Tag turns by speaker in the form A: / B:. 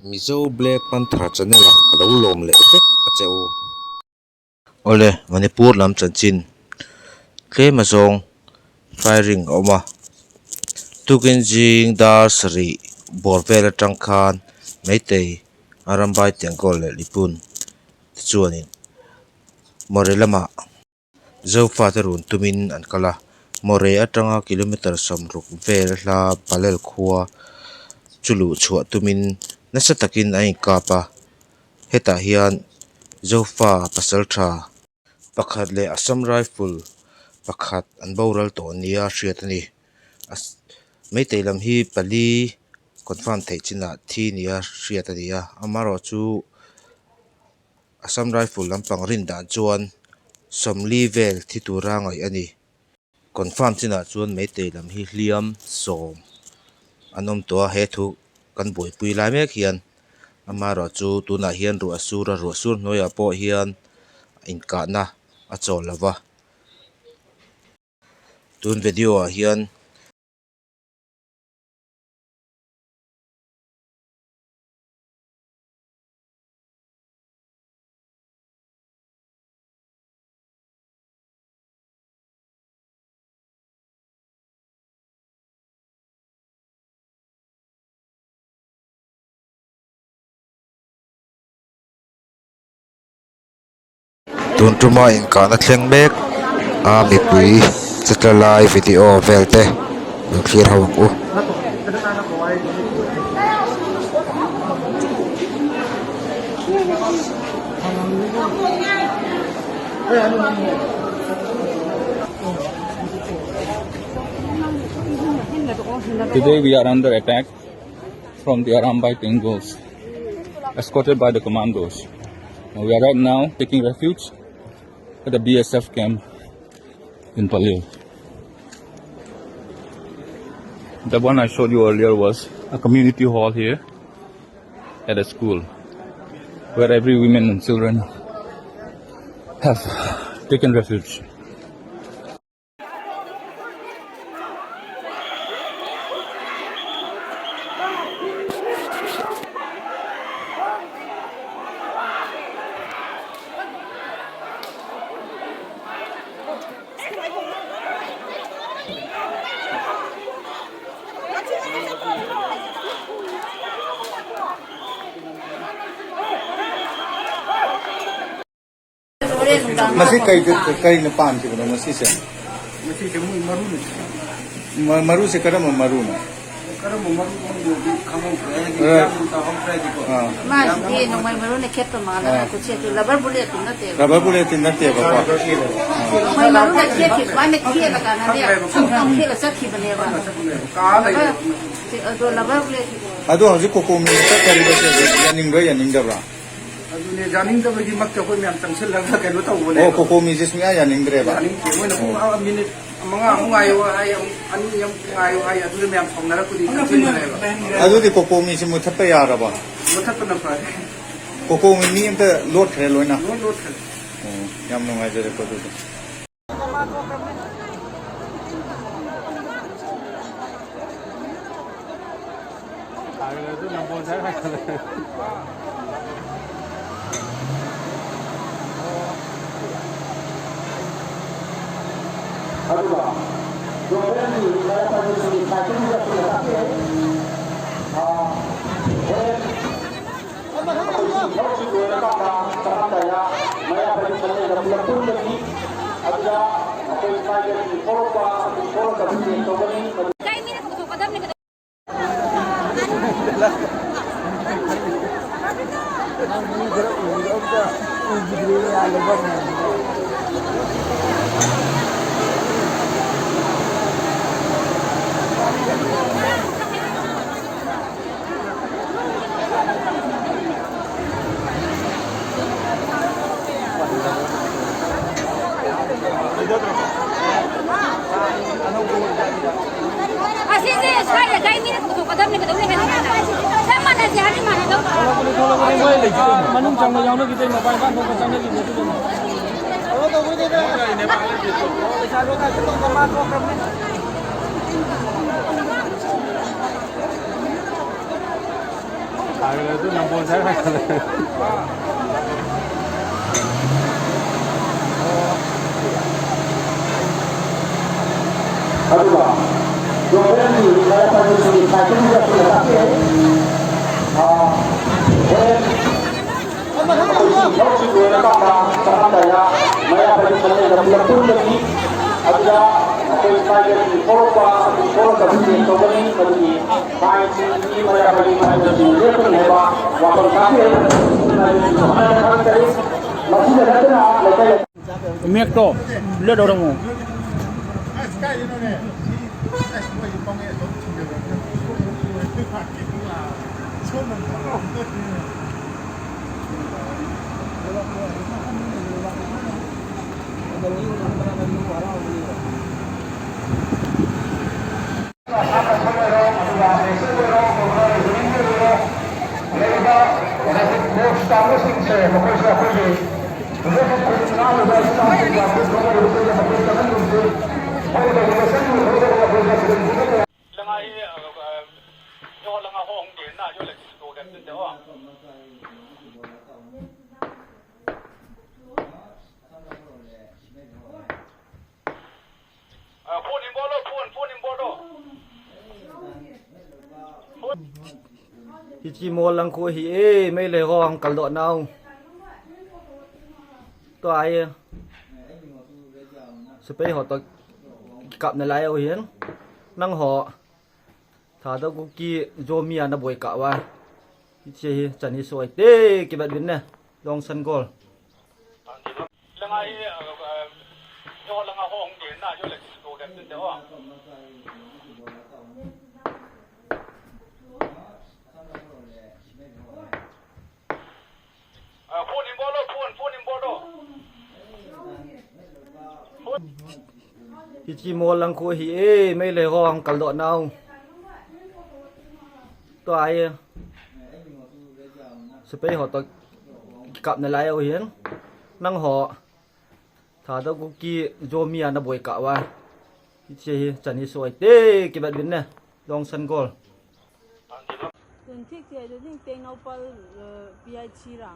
A: Mizo Black Panther channel ah ka lo lawm leh vek a che u. Awle, Manipur lam chanchin tlem azawng firing a awm a, tukin zing dar sarih bawr vel atang khan Meitei Arambai Tengkawl leh Lipun te chuanin Mawre lamah. Zofate run tumin an kal a, Mawre atanga kilometre 60 vel hla Palel khua chu luh chhuah tumin nasa takin an inkap a, hetah hian Zofa pasaltha pakhat leh Assam Rifle pakhat an boral tawh nia hriat a ni. Meitei lam hi pali confirm theih chinah thi nia hriat a ni a, amaherawhchu. Assam Rifle lampang rin dan chuan 40 vel thi tura ngaih a ni. Confirm chinah chuan Meitei lam hi hliam 10 an awm tawh a, he thu kan buaipui lai mek hian amaherawh chu tunah hian ruah sur a, ruah sur hnuaiah pawh hian inkahna a chawl lo va. Tun video ah hian. Tun tuma inkahna thleng mek a mipui che tla lai video vel te lo thlir ho ang u.
B: Today we are under attack from the Arambai Tenggol, escorted by the commandos. We are right now taking refuge at the BSF camp in Pallel. The one I showed you earlier was a community hall here at a school where every women and children have taken refuge.
C: ꯃꯁꯤ ꯀꯩꯅ ꯄꯥꯟꯈꯤꯕꯅꯣ ꯉꯁꯤꯁꯦ?
D: ꯉꯁꯤꯁꯦ ꯃꯣꯏ ꯃꯔꯨꯅ.
C: ꯃꯔꯨꯁꯦ ꯀꯔꯝꯕ ꯃꯔꯨꯅꯣ?
D: ꯀꯔꯝꯕ ꯃꯔꯨꯅꯣꯗꯤ ꯈꯪꯍꯧꯗ꯭ꯔꯦ, ꯍꯥꯏꯗꯤ ꯌꯥꯝ ꯇꯥꯍꯧꯗ꯭ꯔꯦ, ꯍꯥꯏꯗꯤꯀꯣ.
E: ꯃꯥꯁꯤꯗꯤ ꯅꯣꯡꯃꯩ ꯃꯔꯨꯅ ꯈꯦꯠꯄ ꯃꯥꯜꯂꯒ ꯈꯨꯠꯁꯦꯠꯇꯨ ꯔꯕꯔ ꯕꯨꯂꯦꯠꯇꯨ ꯅꯠꯇꯦꯕ.
C: ꯔꯕꯔ ꯕꯨꯂꯦꯠꯇꯤ ꯅꯠꯇꯦꯕꯀꯣ?
E: ꯅꯣꯡꯃꯩ ꯃꯔꯨꯅ ꯈꯦꯠꯈꯤ ꯁꯨꯃꯥꯏꯅ ꯈꯦꯠꯂ ꯀꯥꯟꯗꯅꯦ ꯁꯨꯝ ꯈꯦꯠꯂ ꯆꯠꯈꯤꯕꯅꯦꯕ.
D: ꯀꯥ ꯂꯩꯔꯦ.
E: ꯑꯗꯣ ꯔꯕꯔ ꯕꯨꯂꯦꯠ.
C: ꯑꯗꯣ ꯍꯧꯖꯤꯛ ꯀꯣꯀꯣꯃꯤ ꯆꯠꯊꯔꯤꯕꯁꯦ ꯌꯥꯅꯤꯡꯕ꯭ꯔꯥ ꯌꯥꯅꯤꯡꯗꯕ꯭ꯔꯥ?
D: ꯑꯗꯨꯅꯦ ꯌꯥꯅꯤꯡꯗꯕꯒꯤ ꯃꯛꯇ ꯑꯩꯈꯣꯏ ꯃꯌꯥꯝ ꯆꯪꯁꯤꯜꯂꯒ ꯀꯩꯅꯣ ꯇꯧꯕꯅꯦ.
C: ꯑꯣ, ꯀꯣꯀꯣꯃꯤꯁꯦ ꯁꯨꯡꯌꯥ ꯌꯥꯅꯤꯡꯗ꯭ꯔꯦꯕ?
D: ꯌꯥꯅꯤꯡꯗꯦ. ꯃꯣꯏꯅ ꯄꯨꯡ ꯃꯤꯅꯤꯠ 5 ꯑꯃꯨꯛ ꯉꯥꯏꯌꯣ ꯍꯥꯏ, ꯑꯃꯨꯛ 2 ꯑꯃꯨꯛ ꯉꯥꯏꯌꯣ ꯍꯥꯏ, ꯑꯗꯨꯗ ꯃꯌꯥꯝ ꯁꯥꯎꯅꯔꯛꯄꯗꯤ ꯆꯪꯁꯤꯟꯕꯅꯦꯕ.
C: ꯑꯗꯨꯗꯤ ꯀꯣꯀꯣꯃꯤꯁꯦ ꯃꯨꯊꯠꯄ ꯌꯥꯔꯕ?
D: ꯃꯨꯊꯠꯄꯅ ꯐꯔꯦ.
C: ꯀꯣꯀꯣꯃꯤ ꯃꯤ ꯑꯝꯇ ꯂꯣꯠꯈ꯭ꯔꯦ ꯂꯣꯏꯅ?
D: ꯂꯣꯏ ꯂꯣꯠꯈ꯭ꯔꯦ.
C: ꯑꯣ, ꯌꯥꯝ ꯅꯨꯡꯉꯥꯏꯖꯔꯦꯀꯣ ꯑꯗꯨꯗꯤ.
F: ꯑꯗꯨꯒ ꯒꯣꯔꯃꯦꯟꯒꯤ ꯃꯔꯛꯇꯒꯤ ꯁꯥꯏꯀꯜꯒ ꯇꯥꯛꯄꯤꯔꯛꯏ. ꯍꯣꯔꯦꯟ ꯑꯩꯈꯣꯏ ꯁꯤ ꯊꯕꯛꯁꯤ ꯂꯣꯏꯔꯀꯥꯟꯗ ꯆꯪꯉꯝꯗꯥꯏꯗ ꯃꯩꯔꯥ ꯄꯥꯏꯕꯤ ꯃꯅꯤꯡꯗ ꯄꯨꯂꯞ ꯄꯨꯟꯒꯅꯤ. ꯑꯗꯨꯗ ꯑꯩꯈꯣꯏ ꯁ꯭ꯋꯥꯏꯗꯒꯤ ꯊꯣꯛꯂꯛꯄ ꯑꯗꯨ ꯊꯣꯛꯂꯛꯇꯕ ꯆꯦꯛ ꯇꯧꯒꯅꯤ.
G: ꯑꯁꯤꯁꯦ ꯁ꯭ꯋꯥꯏ ꯂꯩꯀꯥꯏ ꯃꯤꯅ ꯄꯨꯊꯣꯛꯀꯗꯕꯅꯤ, ꯀꯩꯗꯧꯅꯤ ꯍꯥꯏꯅ ꯆꯞ ꯃꯥꯟꯅꯁꯦ ꯍꯥꯏꯗꯤ ꯃꯥꯟꯅꯗꯧ.
H: ꯃꯅꯨꯡ ꯆꯪꯕ ꯌꯥꯎꯅꯈꯤꯗꯩ, ꯃꯄꯥꯟ ꯏꯝꯐꯥꯜ ꯊꯣꯛꯄ ꯆꯪꯅꯈꯤꯗꯦ. ꯑꯗꯨꯅ
F: ꯑꯗꯨꯒ ꯒꯣꯚꯔꯟꯃꯦꯟꯠꯒꯤ ꯃꯩꯔꯥ ꯄꯥꯏꯕꯤꯁꯤꯡꯒꯤ ꯁꯥꯏꯀꯜꯒ ꯇꯥꯛꯄꯤꯔꯛꯏ ꯍꯣꯔꯦꯟ ꯑꯩꯈꯣꯏ ꯁꯤ ꯊꯕꯛꯁꯤ ꯂꯣꯏꯔꯀꯥꯟꯗ ꯆꯪꯉꯝꯗꯥꯏꯗ ꯃꯩꯔꯥ ꯄꯥꯏꯕꯤ ꯃꯅꯤꯡꯗ ꯄꯨꯂꯞ ꯄꯨꯟꯒꯅꯤ ꯑꯗꯨꯗ ꯑꯩꯈꯣꯏ ꯁ꯭ꯋꯥꯏꯗꯒꯤ ꯊꯣꯛꯂꯛꯄ ꯑꯗꯨ ꯊꯣꯛꯂꯛꯇꯕ ꯆꯦꯛ ꯇꯧꯒꯅꯤ ꯃꯗꯨꯒꯤ ꯐꯥꯏꯟꯁꯤꯡꯒꯤ ꯃꯩꯔꯥ ꯄꯥꯏꯕꯤ ꯃꯅꯤꯡꯗꯁꯨ ꯂꯦꯞꯀꯅꯤ ꯍꯥꯏꯕ ꯋꯥꯐꯝ ꯇꯥꯛꯄꯤꯔꯛꯏ ꯈꯪꯖꯔꯤ ꯃꯁꯤꯗ ꯅꯠꯇꯅ ꯂꯩꯀꯥꯏ
H: Mekto le do mo
I: Hi chi mo lang khu hi e mei le gong kal do nau to ai spray ho to kap na lai o hian nang ho tha da ku ki zo mi ana boi ka wa hi chi hi chan hi soi te ki bat bin ne long san gol Hi chi mo lang khu hi e mei le gong kal do nau to ai spray ho to kap na lai o hian nang ho tha da ku ki zo mi ana boi ka wa hi chi hi chan hi soi te ki bat bin ne long san gol
J: 等天天就恁电脑包比较起人啊。